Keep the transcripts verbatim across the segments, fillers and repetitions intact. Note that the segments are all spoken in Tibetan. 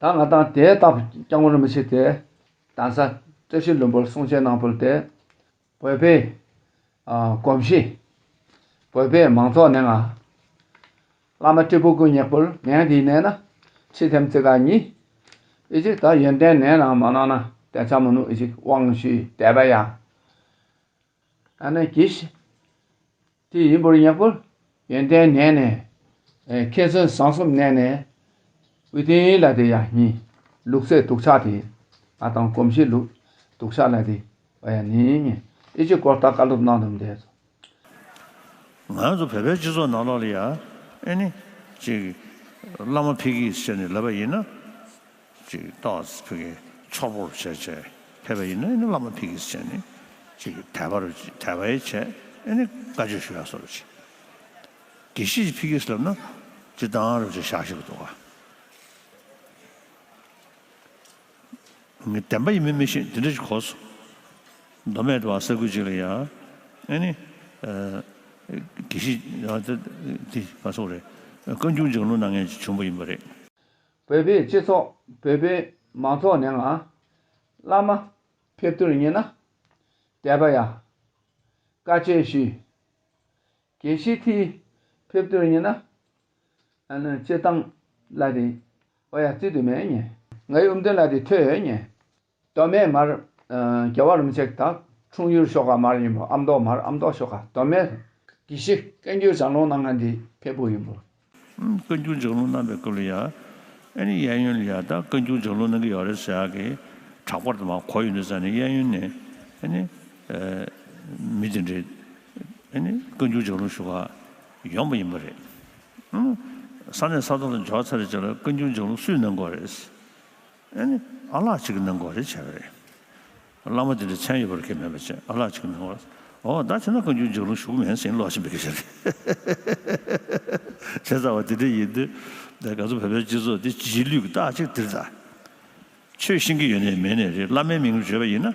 ད་ང་དང་དེའི་སྟབས་སྐྱབས་མགོན་རིན་པོ་ཆེ་དེ་གདན་ས་བཀྲ་ཤིས་ལྷུན་པོར་གསུང་བཤད་གནང་ཕུལ་ཏེ། བོད་པའི་ཨ་གོམས་གཤིས། བོད་པའི་མང་ཚོགས་ནང་ང་བླ་མ་སྤྲུལ་སྐུ་ཉག་པོར་མིང་དེ་ནས་ན་ཕྱི་ཐེམ་ཙི་ག་གཉིས། ཨི་ཅིག་ད་ཡོན་ཏན་ནས་ན་མ་ན་ན་དེ་ཆ་མ་ནུ་ཨི་ཅིག་དབང་ཞུས་དད་པ་ཡ། ཨ་ནི་གིས། དེ་ཡིན་པར་ཉག་པོ་ཡོན་ཏན་ནས་ནས། ཨེ་མཁས་བཙུན་བཟང་གསུམ་ནས་ནས། ཝི་ཏིན་ལ་དེ་ཡ་ནི། ལུགས་སྲོལ་སྡུག་ཆག་དེ། ང་དང་གོམས་གཤིས་ལུགས་སྡུག་ཆག་ལ་དེ། ཨ་ཡ་ནི་ནི། ཨི་ཅི་སྐོར་ད་བཀའ་སློབ་གནང་དུ་འདས་སོ། ང་ཚོ་བོད་པའི་སྤྱི་ཚོགས་ནང་ལོགས་ལ་ཡ། ཨེ་ནི། ཅིག་བླ་མ་ཕ་གིས་ཟེར་ནས་ལབ་པ་ཡིན་ན། ཅིག་ཏོག་ཙམ་ཕ་གི་ཚོགས་པོར་བྱས་བྱས་ཕེབས་པ་ཡིན་ན་ཨེ་ནི་བླ་མ་ཕ་གིས་བྱས་ནས་ཅིག་དད་པ་རུ་དད་པ་ཡི་བྱས་ཨེ་ནི་བཀའ་ཆོས་ཞུ་ཡ་སོགས་ཅིག་དགེ་བཤེས་ཀྱི་ཕ་གིས་ལབ་ན་ཅི་ལྟར་རུ་ཅིག་བཞག་ཞིག་འདུག་ག་ངས་བདེན་པ་ཡིན་མིན་མི་ཤེས་འདི་འདྲ་ཞིག་གོ་སོང་། མདོ་སྨད་དུ་བ་ས་ཁུལ་ཅིག་ལ་ཡ། ཨེ་ནི། ཨ། དགེ་བཤེས་ཨ་ད་འདི་མ་སོང་རེད། བཀའ་འགྱུར་ལྗགས་ལུང་གནང་མཁན་ཅིག་བྱུང་བ་ཡིན་པ་རེད། བོད་པའི་སྤྱི་ཚོགས་བོད་པའི་མང་ཚོགས་ནང་ང་བླ་མ་ཕེབས་དུས་ཡིན་ན་དད་པ་ཡ། བཀའ་ཆོས་ཞུས། དགེ་བཤེས་ཐི་ཕེབས་དུས་ཡིན་ན། ཨ་ནི་སྤྱིར་བཏང་ལ་དེ། ཨོ་ཡ་བརྩི་དུ་མེད་ཉེ། ངའི་ཨུམ་དོན་ལ་དེ་ཐོས་ཡོད་ཉེ། མདོ་སྨད་མར། ཨ། རྒྱལ་བ་རིན་པོ་ཆེ་དང་འཁྲུངས་ཡུལ་ཤོག་ཁ་མར་ཡིན་པ་ཨ་མདོ་མར་ཨ་མདོ་ཤོག་ཁ་མདོ་སྨད། དགེ་བཤེས་བཀའ་འགྱུར་ལྗགས་ལུང་གནང་མཁན་དེ་ཕེབས་པོ་ཡིན་པ། བཀའ་འགྱུར་ལྗགས་ལུང་གནང་པའི་སྐབས་ལ་ཡ། ཨ་ནི་གཡས་གཡོན་ལ་ཡ་ད་བཀའ་འགྱུར་ལྗགས་ལུང་གནང་གི་ཡོད་རེད་ཟེར་ཡག་གི་གྲགས་པར་དུ་མ་གོ་ཡོད་འདུག་ཟེར་ནས་གཡས་གཡོན་ནས་ཨ་ནི། ཨ། མི་དེ་འདྲས་ཨ་ནི་བཀའ་འགྱུར་ལྗགས་ལུང་ཞུ་ག་ཡོང་བ་ཡིན་པ་རེད། ཨང་། ས་གནས་ས་ཐོག་ལ་འབྱོར་ཚར་རྗེས་ལ་བཀའ་འགྱུར་ལྗགས་ལུང་སུས་གནང་དགོས་རེད། ཨ་ནི་ཨ་ལགས་གཅིག་གིས་གནང་དགོས་རེད་བྱས་པ་རེད། བླ་མ་དེ་འདྲ་མཚན་ཡོད་པར་གལ་མེད་པ་བྱས་ཨ་ལགས་གཅིག་གིས་གནང་དགོས་རེད། འོ་ད་བྱས་ན་བཀའ་འགྱུར་ལྗགས་ལུང་ཞུ་གི་མེད་ཟེར་ལོག་ཕྱིན་པའི་སྐད་ཆ་རེད། བྱས་ཙང་བ་དེ་འདྲ་ཡིན་དུས་ད་ང་ཚོ་བོད་པའི་སྤྱི་ཚོགས་འདི་རྗེས་ལུས་ཀྱི་རྟགས་གཅིག་འདིར་ད། ཆོས་ཤེས་ཀྱི་ཡོད་ནའི་མེད་ནའི་རེད། བླ་མའི་མིང་བརྗོད་པ་ཡིན་ན།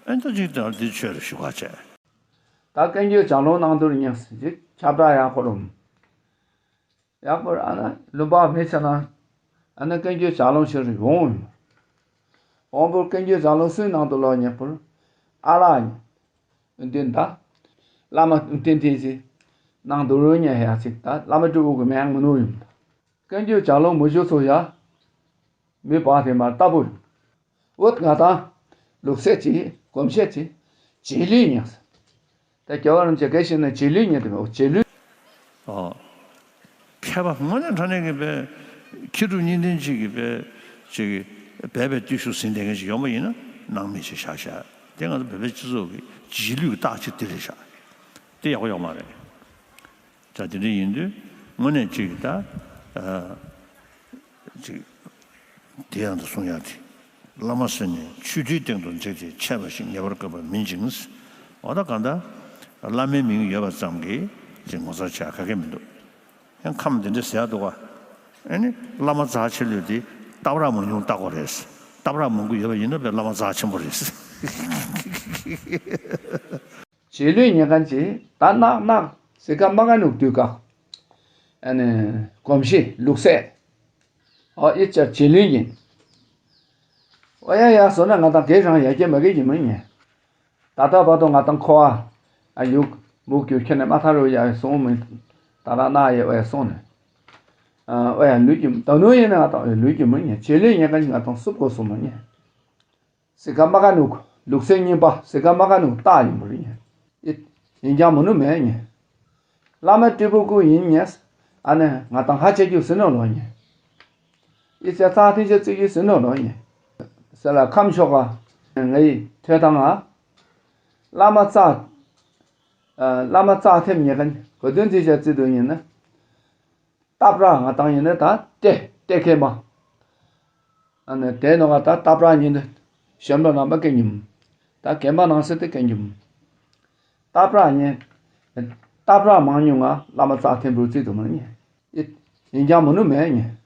ཨ་ནི་ད་ཅིག་ད་འདི་ཆོས་རེད་ཞུ་ག་བྱས། ད་བཀའ་འགྱུར་ལྗགས་ལུང་གནང་དུས་ཉག་ཟེར་ཅིག་ཁྱབ་བསྒྲགས་ཡག་པོ་རུམ། ཡག་པོར་ཨ་ན་ལུང་པ་མི་ཚེ་ན། ཨ་ན་བཀའ་འགྱུར་ལྗགས་ལུང་ཞིག་རེ་འོང་། འོང་པོར་བཀའ་འགྱུར་ལྗགས་ལུང་སུའི་ནང་དུ་ལོག་ཉག་པོར། ཨ་ལགས་ཉག་འདི་ད། བླ་མ་བསྟན་འཛིན་ཅིག་ནང་དུ་རུ་ཉག་ཡ་ཅིག་ད་བླ་མ་སྤྲུལ་སྐུ་གི་མིང་མི་ནུ་ཡིན། བཀའ་འགྱུར་ལྗགས་ལུང་མི་ཞུ་ཚུ་ཡ། མི་བག་དེ་མར་ལྟ་བུ། འོད་ང་དང་། ལུགས་སྲོལ་གྱི་གོམས་གཤིས་ཀྱི་རྗེས་ལུས་ཉག་ཟེར། ད་རྒྱལ་བ་རིན་པོ་ཆེ་སྐད་བཤད་ན་རྗེས་ལུས་ཉག་དེ་མོ་རྗེས་ལུས། ཨོ། མཁས་པ་དངོས་གནས་དྲང་གནས་ཀྱི་པའི་མཁས་གྲུབ་གཉིས་ལྡན་གཅིག་གི་པའི་ཅིག་སྦས་པའི་བརྟུལ་ཞུགས་ཟིན་བསྡད་མཁན་ཞིག་ཡོང་པ་ཡིན་ན་སྣང་མེད་ཅིག་བཞག་བཞག་དེ་ང་ཚོ་བོད་པའི་སྤྱི་ཚོགས་ཀྱི་རྗེས་ལུས་ཀྱི་རྟགས་གཅིག་དེ་རེད་བཞག་དེ་ཡག་པོ་ཡོད་མ་རེད། ད་དེ་འདྲ་ཡིན་དུས་དངོས་གནས་ཅིག་ད། ཨ། ཅིག་དེ་ཡང་དུ་གསུང་ཡག་དེ། བླ་མ་ཟེར་ནས་ཆོས་ཁྲིའི་སྟེང་དུ་འཛེགས་ཏེ་འཆད་པ་ཞིག་ངེས་པར་དགོས་པ་མིན་ཅིང་། འོ་ད་གང་ལྟར། བླ་མའི་མིང་ཡོད་པ་ཙམ་གྱིས་ཅིག་ངོ་མཚར་ཆགས་ག་གེ་མི་འདུག་ཡང་ཁམས་དེ་འདྲ་ཟེར་ཡག་འདུག་ག་ཨ་ནི་བླ་མ་རྩ་ཆེ་ལོས་དེ་སྟབས་ར་མང་ཉུང་བལྟ་དགོས་རེད། སྟབས་ར་མང་པོ་ཡོད་པ་ཡིན་ན་བས་བླ་མ་རྩ་ཆེན་པོ་རེད། རྗེས་ལུས་ཉེ་མཁན་གྱིས་ད་ནག་ནག་ཟི་ཀ་མ་ཀ་ནུག་དུས་ཀ་ཨ་ནི་གོམས་གཤིས་ལུགས་སྲོལ། ཨོ་ཨི་ཅར་རྗེས་ལུས་ཡིན། ཨོ་ཡ་ཡ་སོ་ན་ང་དང་གེ་རང་ཡ་གེ་མ་གེ་ཡིན་མི་ཉེ། ད་ལྟ་བར་དུ་ང་དང་ཁོ་ཨ་ཡུག་མུག་གྱུར་ཁྱེད་ནས་མ་ཐར་རོ་ཡ་སོང་མི། ད་ར་ན་ཡ་ཨོ་ཡ་སོང་ནས། ཨོ་ཡ་ལུས་ཀྱི་ད་ནུ་ཡིན་ན་ང་དང་ལུས་ཀྱི་མི་ཉེ་རྗེས་ལུས་ཉེ་ག་ང་དང་སུབ་གོ་སོང་མི་ཉེ། སི་ཀ་མ་ཀ་ནུག་ལུགས་སྲོལ་རྙིང་པ་སི་ཀ་མ་ཀ་ནུག་རྟགས་ཡིན་པ་རེད། ཡིན་ཀྱང་མི་ནུ་མེད་ཉེ། བླ་མ་སྤྲུལ་པོ་ཀུ་ཡིན་ཉེ། ཨ་ནི་ང་དང་ཧ་ཆེ་རྒྱུ་ཟིན་ནོ་ལོ་ཉེ། ཡི་ཚེ་རྩ་ཐིན་ཆེ་བརྩི་རྒྱུ་ཟིན་ནོ་ལོ་ཉེ། ཟེར་ལ་ཁམས་ཤོག་ག་ངའི་ཐོས་དང་ང་། བླ་མ་རྩ། བླ་མ་རྩ་ཐེམ་ཉེ་ག་གོ་དོན་བརྩི་ཆ་བརྩི་དོན་ཡིན་ན། རྟ་བྲག་ང་དང་ཡིན་ན་ད་ལྟེ་ལྟེ་ཁེ་མ། ཨ་ནི་དེ་ནོ་ག་ད་རྟ་བྲག་ཉིན་དུ་གཞན་པ་ནང་མ་སྐད་ཉིམ། ད་རྒན་པ་ནང་སྲིད་དུ་སྐད་ཉིམ། རྟ་བྲག་ཉིན། རྟ་བྲག་མང་ཉུང་ང་བླ་མ་རྩ་ཐེམ་བུ་རྩི་དུ་མ་ཉེ། ཡིན་ཀྱང་མི་ནུ་མེད་ཉེ།